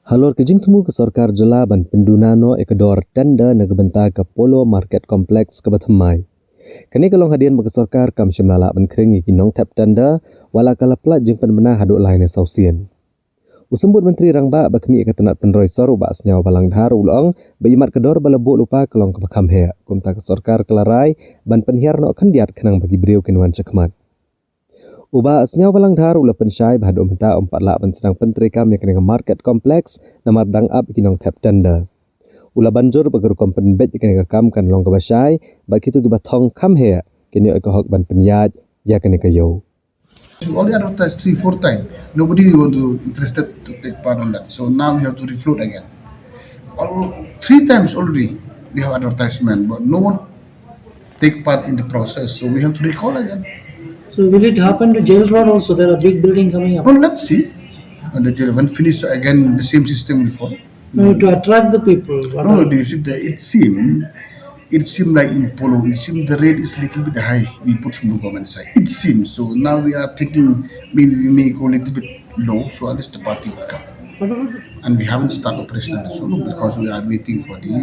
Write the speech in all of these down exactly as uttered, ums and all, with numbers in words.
Halor ka jingthmu ka sorkar jylla ban pynduna noh ïa ka dor tender na ka bynta ka Polo Market Complex kaba thymmai. Kane ka long hadien ba ka sorkar kam shym la lah ban khring ïa ki nongthep tender, wat la ka la pynlait jingpynbna haduh lai ne saw sien. U Symbud Myntri Rangbah ba khmih ïa ka tnat pynroi sor u Bah Sniawbhalang Dhar u la ong ba imat ka dor ba la buh lypa ka long kaba kham heh, kumta ka sorkar ka la rai ban pynhiar noh khyndiat khnang ba ki briew kin wan shakhmat. U Bah Sniawbhalang Dhar u la pynshai ba haduh mynta um pat lah ban sdang pyntreikam ïa kane ka market complex namar dang ap ïa ki nongthep tender. U la ban jur ba ka rukom pynbeit ïa kane ka kam kan long kaba shai, bad kito kiba thong kham heh kin ïoh ïa ka hok ban pynïaid ïa kane ka ïew. We already advertised three, four times. Nobody want to interested to take part on that. So now we have to refloat again. All three times already we have advertisement, but no one take part in the process. So we have to recall again. So will it happen to Jail Road also? There are big building coming up. Well, let's see. And the jail, when finished again, the same system will follow. No, to attract the people. What No, are- no, you see, the, it seemed, it seemed like in Polo, it seemed the rate is little bit high. We put from the government side. It seems so. Now we are thinking maybe we may go a little bit low, so at least the party will come. what about the And we haven't started operational also, no, because we are waiting for the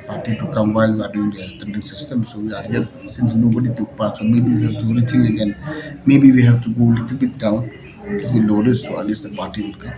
party to come while we are doing the tendering system. So we are here since nobody took part. So maybe we have to rethink again. Maybe we have to go a little bit down, little bit low risk, so at least the party will come.